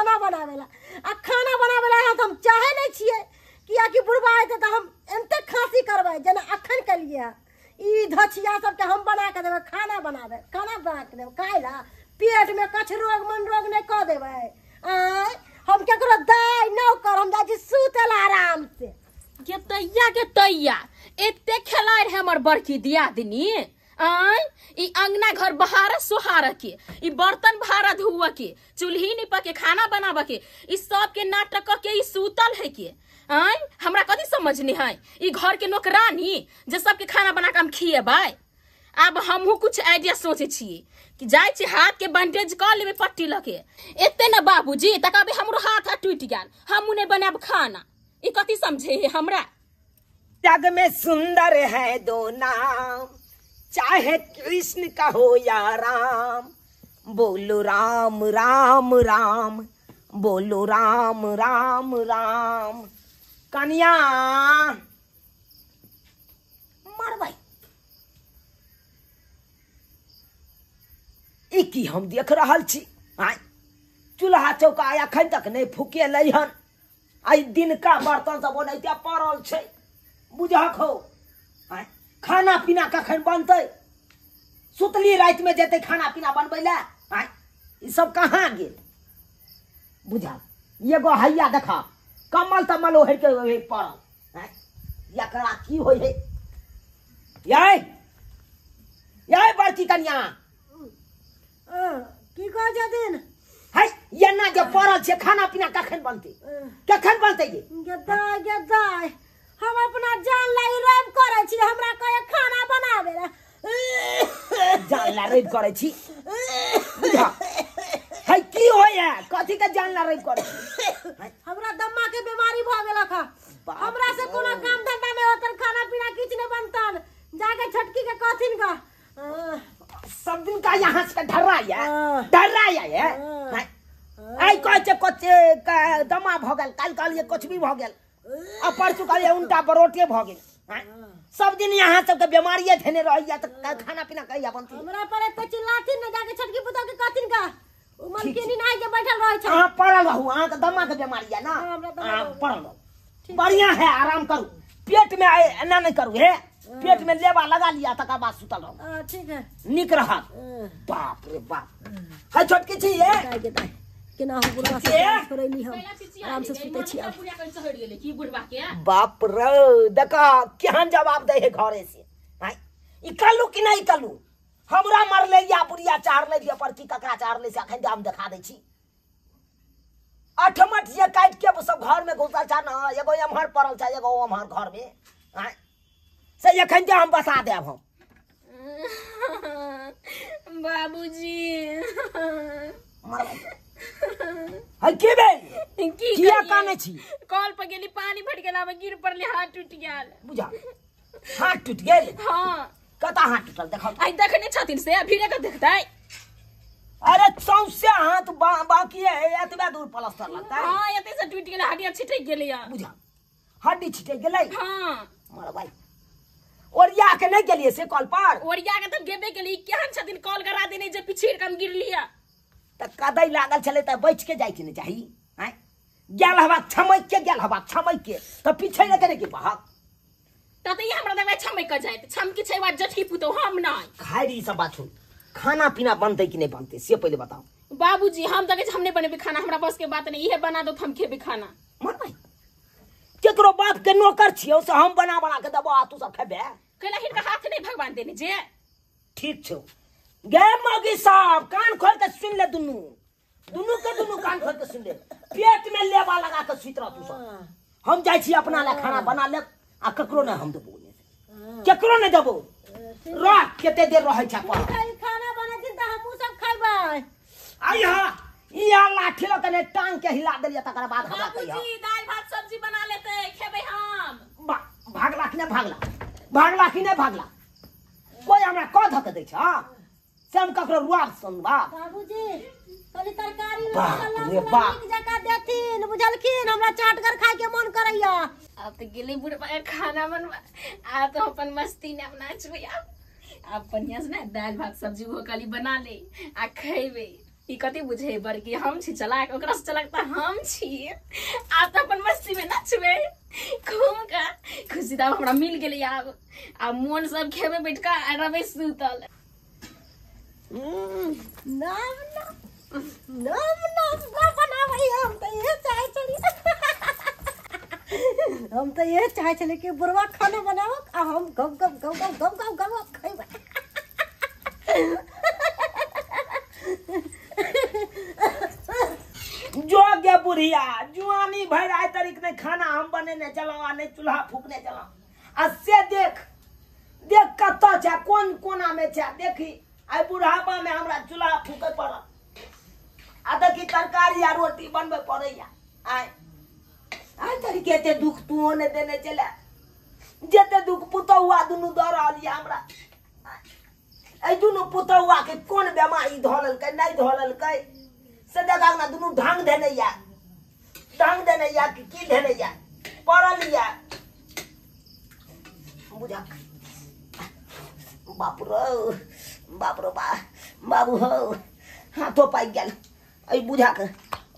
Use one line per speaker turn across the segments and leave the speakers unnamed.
खाना बनावे ला। आ खाना बनावे ला तऽ हम चाहे नहीं छियै, कियाकि बुढ़बा एतै तऽ हम एते खांसी करबै जेना अखन केलियै। ई धछिया सबके हम बना के देबै खाना, बनावे खाना बना के देबै खाय ला, पेट में कछ रोग मन रोग नहीं कऽ देबै। आँय हम केकरो दाय नौकर, हम जाइ छी सुतै ला आराम से।
गे तैया के तैया एते खेलाय रहे हमर बड़की दियादनी। आँय ई अंगना घर बहार सोहार के, ई बर्तन भाड़ा धुआ के, चूल्ही निप के, खाना बनाबे के, ई सब के नाटक के ई सूतल है के। आँय हमरा कथी समझ नहीं है, ई घर के नौकरानी जे सबके खाना बना के हम खिएबै। आब हमहूँ कुछ आइडिया सोचे छियै कि जाइ छी हाथ के बैंडेज कऽ लेबै पट्टी लऽ के। एते न बाबूजी तक अभी हमरो हाथ टूटि गेल, हमहूँ नहीं बनायब खाना। ई कथी समझे है हमरा?
जग में सुंदर है दो नाम, चाहे कृष्ण का हो या राम। बोलो राम राम राम, बोलो राम राम राम। कन्या मरबै ई की हम देख रहल छी? आय चूल्हा चौका अखन तक नहीं फुकेलै हन, आइ दिनका बर्तन सब ओनाहिते पड़ल छै। बुझहक हो, आय खाना पीना कखन बनतै? सुतली राति में जेतै खाना पीना बनबै लए। आय ई सब कहाँ गेल? बुझल एगो हैया देखा कम्बल तम्बल ओढ़ि के पड़ल। आय एकरा की होइ है? यै यै बड़की कन्या
की कहै छथिन?
है एना जे पड़ल छै, खाना पीना कखन बनतै? कखन बनतै ये?
गे दाय गे दाय, हम अपना जान ला ई रैब करै छी, हमरा कहे खाना बनावे ला।
जान ला रैब करै छी? बुझा है की होय है? कथी के जान ला रैब करै छी?
हमरा दम्मा के बीमारी भऽ गेलक हँ, हमरा से कोनो काम धंधा नहि होतन, खाना पीना किछु नहि बनतन। जाके छोटकी के कहथिन गा।
सब दिन का यहाँ से ढर्रा या ढर्रा या ये आई कहै छै कथी दमा भऽ गेल, काल्हि कहलियै कुछ भी भऽ गेल, आ परसू कहलियै उनटा बरोटे भऽ गेल। सब दिन यहाँ सबके बीमारिये धेने रहैया तऽ खाना पीना कहिया बनतै?
हमरा पर एते चिल्लाथिन ने, जाके छोटकी पुतोह के कहथिन गा। उ मलकिनी नाइ के बैठल रहै छै।
अहाँ पड़ल रहू, अहाँके दमा के बीमारी या ना, अहाँ पड़ल रहू, बढ़िया है, आराम करू, पेट में एना नहीं करू, हे पेट में लेबा लगा लिया तकर बाद सुतल रहू।
ठीक है,
नीक रहत। बाप रे बाप, है छोटकी छी ये
केना हो बुढ़वा से छोड़ैली, हम आराम से सुतै छी। आब
बाप रे देखा केहन जवाब दै है घरे से। आय ई कल्लू कि नहीं कल्लू? हमरा मरले या बुढ़िया चारले दिया पर की ककरा चारले से अखन हम देखा दै छी। अठमठ ये काटि के सब घर में घुसल छ न, एगो एम्हर पड़ल छ एगो ओम्हर घर में। आय से एखन जे हम बसा देब हम।
बाबूजी
है की भेल? किया कानै छी?
कल पर गेली पानी भरि गेल, आब गिर पड़ली, हाथ टूटि गेल।
बुझा हाथ टूटि गेल?
हाँ।
कता हाथ टूटल देखा?
आई देखने छथिन से भीड़े के देखतै।
अरे सौंसे हाथ बाकी है, एतबे दूर प्लास्टर लगतै।
हाँ एते से टूटि गेल, हड्डी छिटक गेलै।
बुझा हड्डी छिटक गेलै?
हाँ।
मरबाई ओरिया के नहीं गेलियै से कल पर?
ओरिया के तऽ गेबे केली, केहन छथिन कल गरा देने जे पिछड़ के हम गिरलियै।
तऽ कदै लागल छलै तऽ बचि के जाइके ने चाही। आँय गेल हवा छमकि के, गेल हवा छमकि के तऽ पीछे नहि करे के बहक।
तऽ ई हमरा देखबै छमकि के जाइत, छमकी छै बात जटकी पुतौ हम नहि।
खाइ ई सब बात छोड़, खाना पीना बनतै कि नहीं बनतै से पहिले बताओ।
बाबूजी हम तऽ कहै छी हम नहि बनेबै खाना, हमरा बस के बात नहीं, इहे बना दो हम खेबै खाना।
मरबै केकरो बाप के नौकर छियौ से हम बना बना के देबो आ तू सब खेबे?
कैला हिनका हाथ नहीं भगवान देने जे।
ठीक छौ गे मौगी साहब, कान खोल के सुन ले, दुनू दुनू के दुनू कान खोल के सुन ले। पेट में लेबा लगा के सुति रह तू सब। हम जाइ छी अपना ला खाना बना लेब आ ककरो नहीं हम देबो, केकरो नहीं देबो। रह कते देर रहै छै पर
खाना बनेथिन तऽ हमहूँ सब खैबै।
आई हा इहा लाठी लऽ कने टांग के हिला देलियै तकर बाद हमरा कहिया
बाबूजी दालि भात सब्जी बना लेतै खेबै हम।
भागला कि नहीं भागला? भागला कि नहीं भागला? कोई हमरा कह धक दै छ से हम ककरो रुआब सुनबा?
बाबूजी कनि तरकारी में मसाला नीक जकाँ देथिन, बुझलखिन? हमरा चाटगर खाय के मन करैया।
अब तो गेलै बुढ़बा खाना बनबा, आब तो अपन मस्ती ने नाचबै। आब बढ़िया से ना दालि भात सब्जी वो कली बना ले आ खेबै। ई कथी बुझे बड़की हम छी चलाक, ओकरा से चलाक तऽ हम छी। आब तऽ अपन मस्ती में नचबै घूम के, खुशी तऽ हमरा मिल गेलै। आब आब मोन सब खेबै बैठ कऽ आ रहबै सुतल।
नाम नाम नाम नाम बनाबै हम तऽ इहे चाहै छलियै, हम तऽ इहे चाहै छलियै कि बुढ़वा खाना बनाबक आ हम गप गप गप गप गप गप गप खैबै।
जो गे बुढ़िया जुआनी भरि आइ तरीक नहि खाना हम बनेने छलहुँ आ नहि चूल्हा फूकने छलहुँ, आ से देख देख कतऽ छै, कोन कोनामे छै। देखी आइ बुढ़ापामे हमरा चूल्हा फूकै पड़ल आ देखी तरकारी आ रोटी बनबै पड़ैया। आइ आइ तरीके एते दुख तू नहि देने छलै, जते दुख पुतहुआ दुनू दऽ रहल यऽ हमरा। एहि दुनू पुतहुआ के कोन बेमारी धऽ लेलकै नहि धऽ लेलकै से देखा ने, दुनू ढंग धेने यऽ, ढंग देने यऽ कि की धेने यऽ, पड़ल यऽ। बुझक बाप रो बाप रो बा बाबू हो हाथो पाकि गेल। एहि बुझक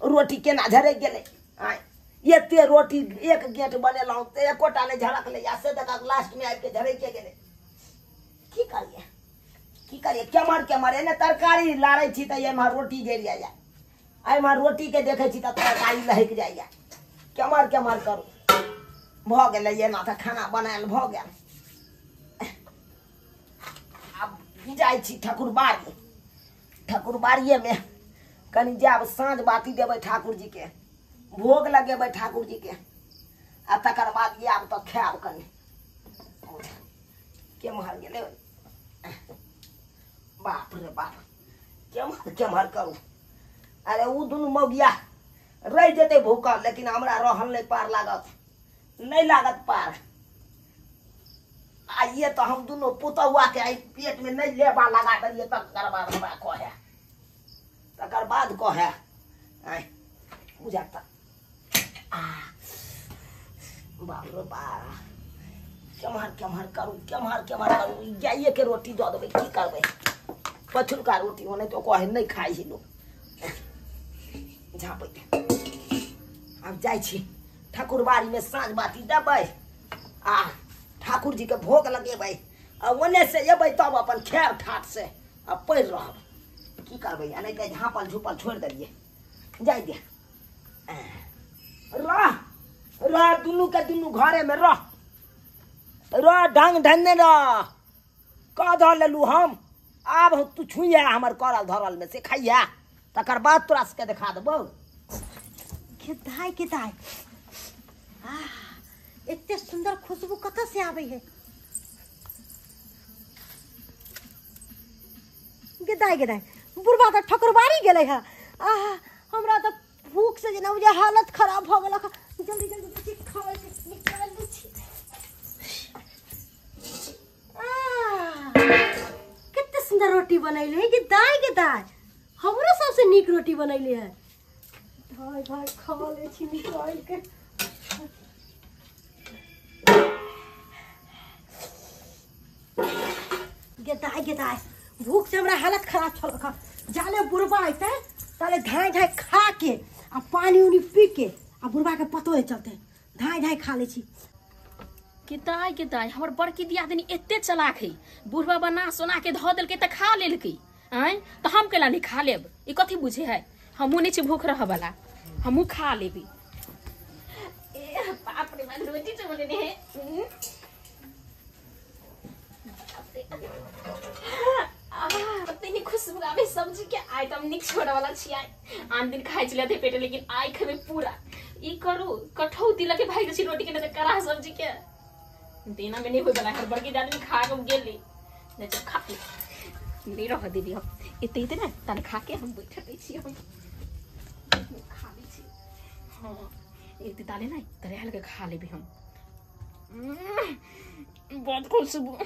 रोटी केना झरकि गेलै। आँय एते रोटी एक गेट बनेलहुँ तऽ एकोटा नहि झरकलै आ से देखक लास्टमे आबिके झरकि गेलै। की करियै की करियै, केम्हर केम्हर एने तरकारी लारै छी तऽ एम्हर रोटी जरि जाइए, एम्हर रोटीके देखै छी तऽ तरकारी लहकि जाइए। केम्हर केम्हर करू, भऽ गेलै एना तऽ खाना बनायल भऽ गेल। आब जाइ छी ठाकुरबाड़ी, ठाकुरबाड़िएमे कनि जायब, साँझ बाती देबै ठाकुरजीके, भोग लगेबै ठाकुरजीके आ तकर बाद आयब तऽ खायब कनि। केम्हर गेलै बाप रे बाप, केम्हर केम्हर करू। अरे ओ दुनू मौगिया रहि जेतै भूखल, लेकिन हमरा रहल नहि पार लागत, नहि लागत पार। आइए तऽ हम दुनू पुतहुआके आइ पेटमे नहि लेबा लगा देलियै तकर बाद हमरा कहए, तकर बाद कहए। आँय बुझा आ बाप रे बाप, केम्हर केम्हर करू, केम्हर केम्हर करू। गाइएके रोटी दऽ देबै, की करबै, पछुलका रोटी ओनाहितो तऽ कहै नहि खाइ छै लोक। झाँपै आब जाइ छी ठाकुरबाड़ीमे साँझ बाती देबै आ ठाकुरजीके भोग लगेबै आ ओन्ने से एबै तब अपन खायब ठाठ से आ पड़ि रहब। की करबै, आ नहि तऽ झाँपल झुपल छोड़ि देलियै। जाइ दे, रह रह दुनू के दुनू घरेमे रह रह, ढंग ढंगने रह। कह धऽ लेलू हम, आब तू छुइया हमर करल धरल में से खाइया, तकर बाद तोरा सबके देखा देबौ।
के दाइ एते सुंदर खुशबू कतऽ से आबै है। गेदाइ गेदाइ बुढ़बा तऽ ठकुरबाड़ी गेलै है। आह हमरा तऽ भूख से जेना बुझे हालत खराब भऽ गेलक। जल्दी जल्दी देखी खाय के निकाल लै छी। कते सुंदर रोटी बनैले है गेदाइ गेदाइ, हमरो सबसे नीक रोटी बनैले है। भाई भाई खा लै छी निकाल के। गेदाइ गेदाइ भूख से हमरा हालत खराब छल। जाले बुढ़बा अयतै ताले धाँइ धाँइ खा के आ पानी उनी पी के आ बुढ़बा के पतो नहि चलतै, धाँइ धाँइ खा लै छी।
गेदाइ गेदाइ हमर बड़की दियादनी एते चलाक है, बुढ़बा बना सोना के धऽ देलकै तऽ खा लेलकै। आँय तऽ हम केला नहि खा लेब, ई कथी बुझे है, हमहूँ नहि छी भूख रहऽ वाला, हमहूँ खा लेबै। ए बाप रे बाप, रोटी तो बनेने है। कते खुशबू आबै सब्जी के। आइ तऽ हम नीक छोड़ऽ वाला छी, आइ आन दिन खाइ छलियै आधे पेट, लेकिन आइ खेबै पूरा। ई करू कठौती लगे भागि जाइ छी रोटी के, नहि तऽ कड़ा सब्जी के देना में नहीं होय वाला है। बड़की दादी खा के गेली, नहीं तो खा ले नहीं रह देली हम एते एते ने तन खा के हम बैठल रहै छी, हम खा लै छी। हाँ एते ताले नहीं तरहल के खा लेबै हम। बहुत खुशबू।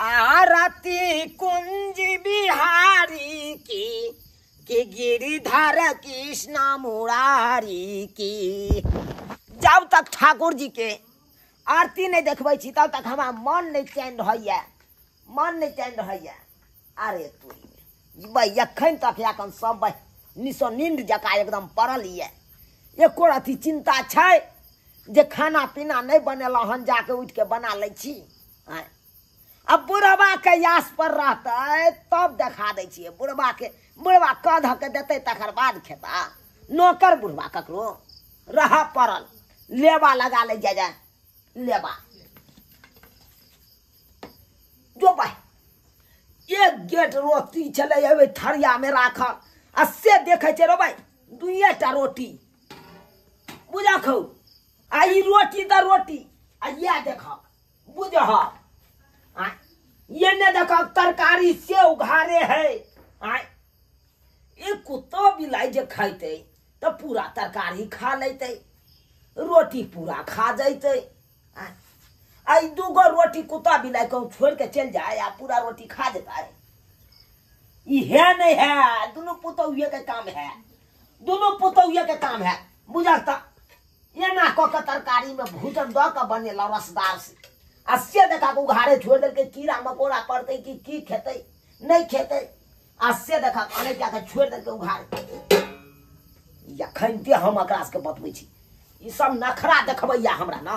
आरती कुंज बिहारी की कि गिरिधर कृष्ण मुरारी की। जब तक ठाकुर जी के आरती नहीं देखबै छी तब तक हमरा मन नहीं चैन रहैया, मन नहीं चैन रहैया। अरे तू भाई एखन तक एखन सब भाई निसो नींद जकाँ एकदम पड़ल ये। एको अथी चिंता छै जे खाना पीना नहीं बनेलहुँ हन, जाके उठि के बना लै छी। अब बुढ़वा के यास पर रहतै तब देखा दै छियै। बुढ़वा के बुढ़वा कह धऽ के देतै तकर बाद खेता। नौकर बुढ़वा ककरो रह पड़ल लेबा लगा ले जा जा लेबा जो भाई। एक गेट रोटी छलै ओहि थरिया में राखल आ से देखै छै रो भाई दुइये टा रोटी बुझक हौ आ ई रोटी तऽ रोटी आ इएह देखक बुझह आ ये ने देखक तरकारी से उघारे है। आ ई कुत्तो बिलाइ जे खैतै तऽ पूरा तरकारी खा लेतै, रोटी पूरा खा जैतै। आ ई दूगो रोटी कुत्ता बिलाइ कहूँ छोड़ के चलि जाए आ पूरा रोटी खा जेतै। ई है नहीं है, दुनू पुतौहिए के काम है, दुनू पुतौहिए के काम है बुझल। तऽ एना कऽ के तरकारी में भूजन दऽ के बनेलहुँ रसदार से आ से देखा के उघारे छोड़ि देलकै। कीड़ा मकोड़ा पड़तै कि की खेतै नहीं खेतै आ से देखा अने जाके छोड़ि देलकै उघारे। एखनते हम एकरा सबके बतबै छी ई सब नखरा देखबैया हमरा न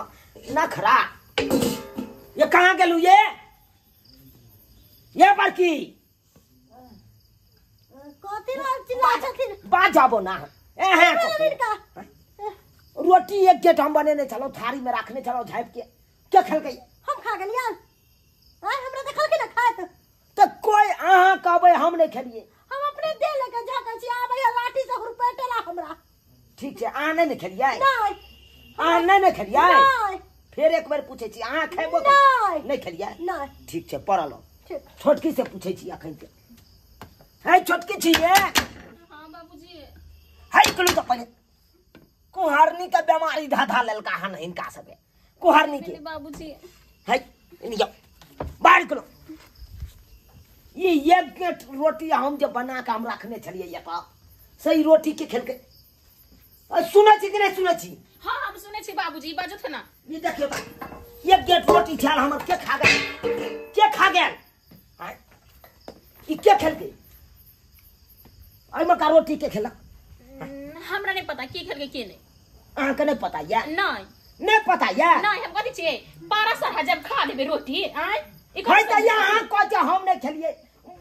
नखरा। ये कहाँ गेलू ये बड़की
कथी चिल्ला छथिन?
बाजाबो ना एहे रोटी एक गेट हम बनेने छलहुँ, थारी में राखने छलहुँ झाँपि के, के खेलकै?
हम खा गेलियै। आय हमरा देखलकै ना खाइत
तऽ कोइ अहाँ कहबै हम नहि खेलियै।
हम अपने देह लऽ के झाँकै छी, आबैया लाठी से हुरपेटेला हमरा।
ठीक छै, अहाँ नहि ने खेलियै?
नहि।
अहाँ नहि ने खेलियै?
नहि।
फेर एक बेर पूछै छी अहाँ खेबो?
नहि।
नहि खेलियै?
नहि।
ठीक छै, पड़ल। छोटकी से पूछै छी एखन के। है छोटकी छी ये?
हाँ बाबूजी।
है कहलू तऽ पहिले कुहरनी के बीमारी धाधा लेलका हन हिनका सबके, कुहरनी के
बाबूजी।
है जाओ बाहर करो। ये एक गेट रोटी हम जे बना के हम रखने छलियै एतऽ से ई रोटी के खेलकै? सुनै छी कि नहि सुनै छी?
हाँ हम सुनै छी बाबूजी, बाजू थे ना।
ये देखियौ एक गेट रोटी छल हमर, के खा गेल? के खा गेल? ई के खेलकै? एहिमे का रोटी के खेलक?
हमरा नहीं पता के खेलकै के नहीं।
अहाँके नहीं पता या?
नहीं।
नहीं पता या?
नहीं, हम कथी छियै 12 हजार खा लेबै रोटी। आँय
है तऽ अहाँ कहै छै हम नहि खेलियै,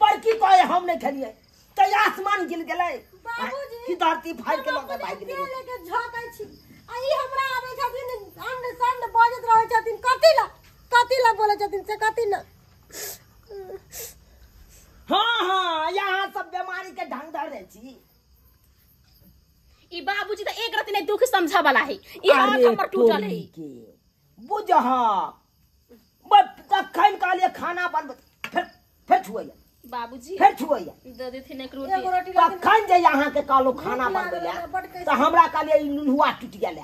बड़की कहै हम नहि खेलियै, तऽ आसमान गिर गेलै
बाबूजी
कि धरती फाड़ि के लऽ के भागि गेलै।
लेके झाँकै छी आ ई हमरा आबै छथिन अंड संड बजैत रहै छथिन। कथी ला कथी ला बोलै छथिन से कथी ला?
हाँ हाँ, यहाँ सब बीमारी के ढंग धरे छी।
ई बाबूजी तऽ एक रति नहीं दुख समझा वाला है, ई हाथ हमर टूटल है।
बुझह तखन कहलियै खाना बनबै फेर फेर छुअैया
बाबूजी,
फेर छुअैया
दऽ देथिन एक रोटी।
तखन जे अहाँके कहलहुँ खाना बनबै लए तऽ हमरा कहलियै ई लुल्हुआ टूटि गेल,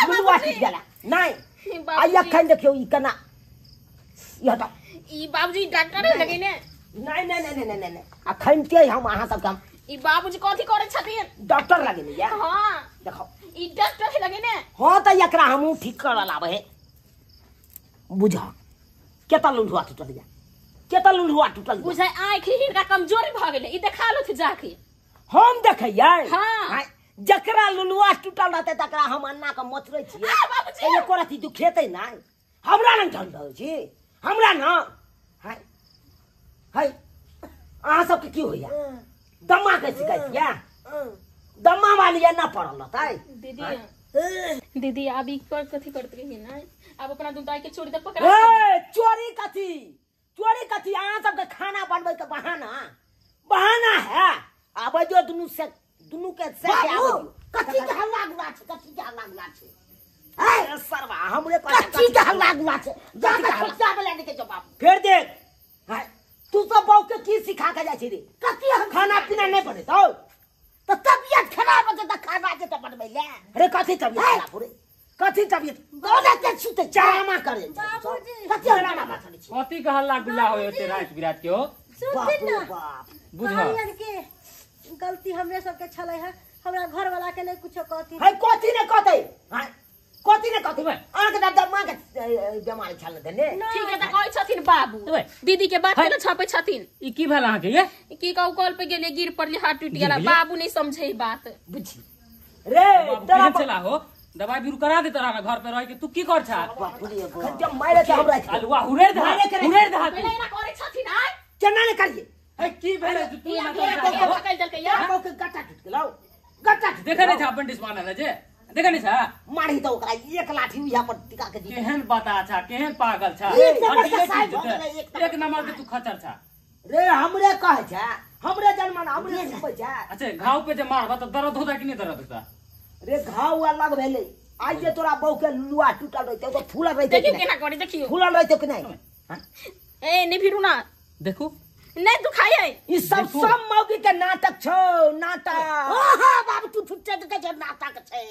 लुल्हुआ टूटि गेल। नहि आ एखन देखियौ ई केना ई हटाउ।
ई बाबूजी डॉक्टर लगे ने?
नहीं नहीं नहीं नहीं नहीं, अखन हम अहाँ सबके हम
ई बाबूजी कथी करै छथिन?
डॉक्टर लगे ने?
हाँ
देखो
ई डॉक्टर लगे ने।
हाँ तऽ एकरा हमहूँ ठीक करऽ लाबै है। बुझ केता लुल्हुआ टूटल या, केता लुल्हुआ टूटल।
बुझै आँखि हिनका कमजोरी भऽ गेलै, ई देखा लथि जाके।
हम देखैयै?
हाँ।
जकरा लुल्हुआ टूटल रहतै तकरा हम अन्ना के मोचरै छियै।
बाबूजी
एको रति दुखेतै नहि। हमरा लग ढंग रहै छी हमरा न। हाय हाय, अहाँ सबके की होइया? दम्मा के शिकायत या? दम्मा वाली ना पड़ल रहतै।
दीदी दीदी आब ई कर कथी करत रही ना? आब अपना दुदाई के चोरी त पकड़ा।
ए चोरी कथी? चोरी कथी? अहाँ सबके खाना बनबै के बहाना बहाना है। आबै जो दुनू से दुनू के से आबै जो।
कथी के हल्ला गुल्ला छै? कथी के हल्ला गुल्ला छै?
ए सरवा हमरे
कथी के हल्ला गुल्ला छै? जाके छोटिया वाला के जवाब
फेर देख। हाय तू सब बहू के की सिखा के जाइ छी रे?
कथी हम
खाना पीना नहीं बनेतौ
तऽ तबियत खराब होतै तऽ खाना जेतै बनबै लए।
अरे कथी तबियत खराब रे? कथी तबियत?
दोना के छूते
चामा करे
बाबूजी।
कथी हल्ला मचलै छी?
कथी के हल्ला गुल्ला होय होते रात बिरात के हो?
सुनथिन ना
बाप
बुझ
के गलती हमरे सबके छलै है, हमरा घर वाला के नहीं कुछो कहती
है। कथी ने कहतै? हां कथी गलती नहि कहथिन अहाँके दादा माँ के बेमारी छल देने।
ठीक है त कहै छथिन बाबू दीदी के बात के छापै छथिन।
ई की भेल अहाँके ये?
की कहू कल पे गेलियै गिर पड़ली हाथ टूट गेला बाबू नहीं समझे बात।
बुझी रे
तोरा चला हो दवाई बीरू करा दे तोरा घर पे रह के तू की कर छा?
जब मारे के हमरा
अलुआ हुरेर धा हुरेर धा
पहिले एना करै छथिन आय
केना ने करिए।
ए की भेल तू एना
पकड़ देलकै यार
बाबू के गट्टा टूट गेलौ गट्टा
देखे नै छा अपेंडिक्स मानल जे देखे नै छा
मारी तो ओकरा एक लाठी इहा पर टिका के दी।
केहन बता छा केहन पागल छा एक नंबर के तू खचर छा
रे। हमरे कहै छा हमरे जन्मन हमरे सुबै छा।
अच्छा घाव पे जे मारबा त दर्द होता कि नहीं दर्द होता?
रे घाव अलग भेलै आज जे तोरा बहू के लुआ टूटल रहते तो फूलल रहते।
देखियो केना करे देखियो
फूलल रहते कि नहीं?
ए नहीं फिरू ना
देखो
नहीं दुखाई है।
ई सब सब मौगी के नाटक छौ नाटक। ओहो बाबू तू छुट्टे के छै नाटक छै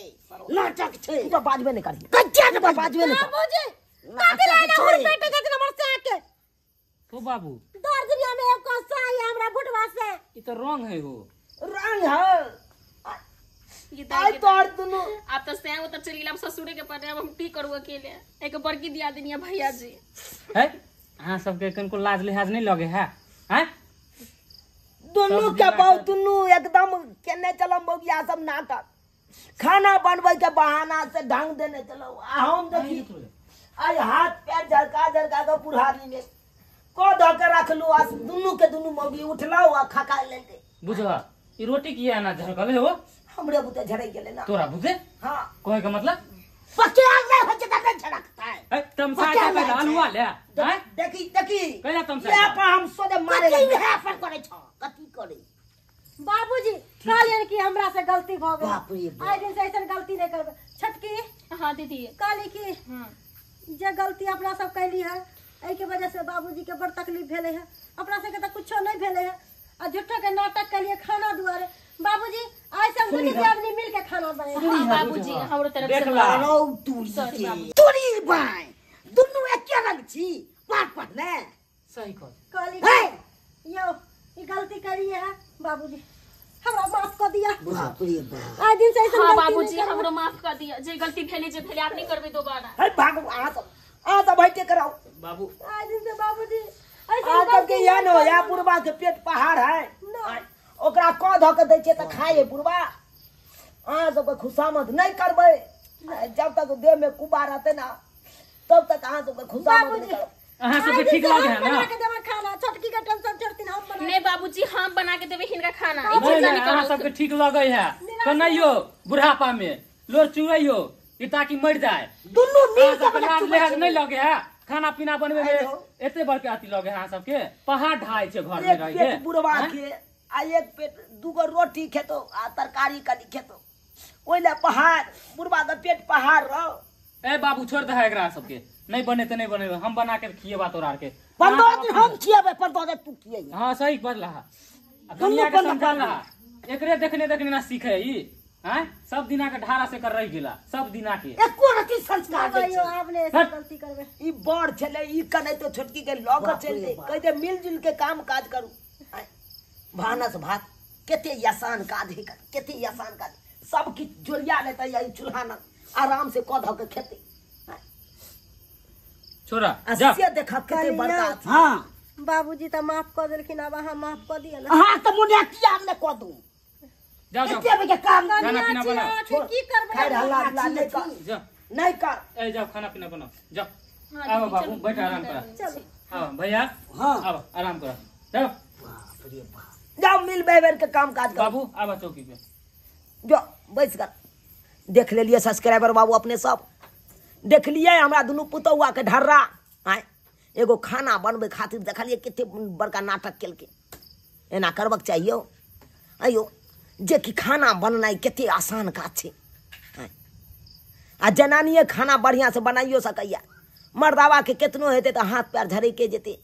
नाटक छै। तू तो बाजबे नहीं करही कच्चा के बाजबे नहीं।
बाबूजी काटे लाना हुर पेटे के हमर से आके
तो बाबू
दर्द दुनिया में एक साई हमरा भुटवा से
ई तो रंग है हो
रंग है
ये
आई तोर दुनु
आप तो से वो तो चल गेल ससुरे के पर अब हम की करू अकेले एक बड़की दिया देनिया भैया जी
है। अहाँ सबके कनको लाज लिहाज नहीं लगे है? हैं
दुनु के बहु दुनु एकदम केने चलो मौगिया सब नाटक खाना बनबै के बहाना से ढंग देने चलो। आ हम देखी आज हाथ पैर झरका झरका के बुढ़ारी में को ध के रखलु आ दुनु के दुनु मौगी उठलौ आ खा लेलकै।
बुझा ई रोटी किया ना झरकले हो?
हमरे बुते झरक गेलै ना
तोरा बुते।
हां
कहे के मतलब
पके आग नहीं हो छै त झरकता है।
ए तमसा के पहले अलुआ ले हैं
देखी देखी
कहला तमसा
ले पर हम सोदे मारे कथी है पर करे छ कथी करे।
बाबूजी कहलियन कि हमरा से गलती भ गेल
बाप रे
आइ दिन से ऐसन गलती नहीं करबै। छटकी
हां दीदी
कहली कि
हां
जे गलती अपना सब कैली है एहि के वजह से बाबूजी के बड़ तकलीफ भेलै है। अपना सबके त कुछो नहीं भेलै है आ झूठो के नाटक केलिए खाना दुआरे। बाबूजी आइ सब दुनू आदमी मिल के खाना बनेबै।
हां बाबूजी हमरो तरफ से
रौ तूरी तूरी बाय दुनू एके रंग छी पाट पाट ने
सही कह
कहली यो ई गलती करिए है बाबूजी हमरा माफ कर दिया।
बाप रे बाप
आइ दिन से ऐसन
हां बाबूजी हमरो माफ कर दिया जे गलती भेलै जे भेलै आप नहीं करबै दोबारा।
हे भागो आ तो आ तो बैठे कराओ
बाबू
आइ दिन से बाबूजी
ऐसे सबके यह न हो या बुढ़वा के पेट पहाड़ है ओकरा क ध के दै छै त खाए बुढ़वा। अहाँ सबके खुशामद नहीं करबै जब तक देह में कुबा रहते ना तब तक अहाँ सबके खुशामद नहीं करबै।
अहाँ सबके ठीक लगे है ना?
बना के देबै खाना छोटकी के टेंशन छोड़थिन हम बना
नहीं बाबूजी हम बना के देबै हिनका खाना।
नहीं नहीं अहाँ सबके ठीक लगे है कन्हैयो बुढ़ापा में लोर चुरैयो ई ताकि मर जाए
दुनू मिल के
बना लिहाज नहीं लगे है खाना पीना बनबे में एते बड़के अथी लगे है अहाँ सबके पहाड़ ढाई छै घर में रह के।
एक पेट बुढ़वा के आ एक पेट दूगो रोटी खेतो आ तरकारी कनी खेतो ओइला पहाड़ बुढ़वा के पेट पहाड़ रहो।
ए बाबू छोड़ दे एकरा सबके नहीं बने त नहीं बने हम बना के खिएबा तोरा आर के
15 दिन हम खिएबै 15 दिन तू खिएबे।
हां सही बजला आ दुनिया के समझला एकरे देखने देखने ना सीखे ई हैं सब दिना के ढारा से कर रह गेला सब दिना के
एको रति संस्कार दै
छै। आपने ऐसे गलती करबे
ई बड़ छले ई कने तो छोटकी के ल के चल दे कह दे मिलजुल के काम काज करू। भानस भात कते आसान काज है कते आसान काज सब किछ जोड़िया लेते या चूल्हा न आराम से क ध के खेते
छोरा जा
से देखा कते बड़का। हां
बाबूजी त माफ कर देलखिन अब अहाँ माफ कर दिया ना।
अहाँ त मुने किया ने क दू
जाओ जाओ
एते बजे काम
खाना पीना बनाओ
की करबै
खैर हल्ला गुल्ला नहीं कर
जा
नहीं कर
ए जाओ खाना पीना बनाओ जाओ। आओ बाबू बैठ आराम करा
चलो।
हां भैया
हां
आओ आराम करा जाओ।
बाप रे बाप जाओ मिल बैठ के काम काज कर
बाबू आवा चौकी पे
जो बैस कर। देख लेलिए सब्सक्राइबर बाबू अपने सब देख लिए हमरा दुनू पुतौआ के ढर्रा आय एगो खाना बनबै खातिर देखलिए कते बड़का नाटक केलकै। एना करबक चाहिए आइयो जे कि खाना बननाइ कते आसान काज छै आ जनानिए खाना बढ़िया से बनाइयो सकैया। मर्दावा के केतनो हेतै तऽ हाथ पैर झरैके जेतै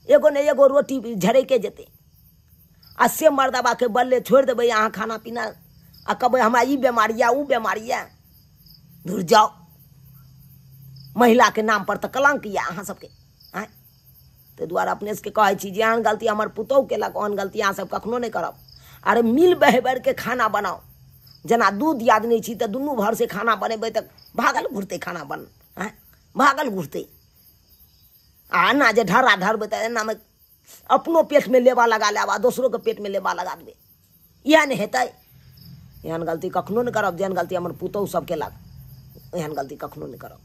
एगो ने एगो रोटी झरैके जेतै आ से मर्दावा के बल्ले छोड़ि देबै अहाँ खाना पीना आ कहबै हमरा ई बेमारी यऽ ओ बेमारी यऽ। दूर जाओ महिला के नाम पर तऽ कलंक यऽ अहाँ सबके आँय। ताहि दुआरे अपने सबके कहै छी जे एहन गलती हमर पुतोहु केलक ओहन गलती अहाँ सब कखनो नहि करब। अरे मिल बहबर के खाना बनाओ जेना दू दियादनी छी तऽ दुनू भर से खाना बनेबै तऽ भागल घुरतै खाना बन, आँय भागल घुरतै। आ एना जे ढर्रा ढरबै तऽ एनामे अपनो पेटमे लेबा लगा लेब आ दोसरोके पेटमे लेबा लगा देबै, इएह ने हेतै। एहन गलती कखनो नहि करब जेहन गलती हमर पुतहु सब केलक, एहन गलती कखनो नहि करब।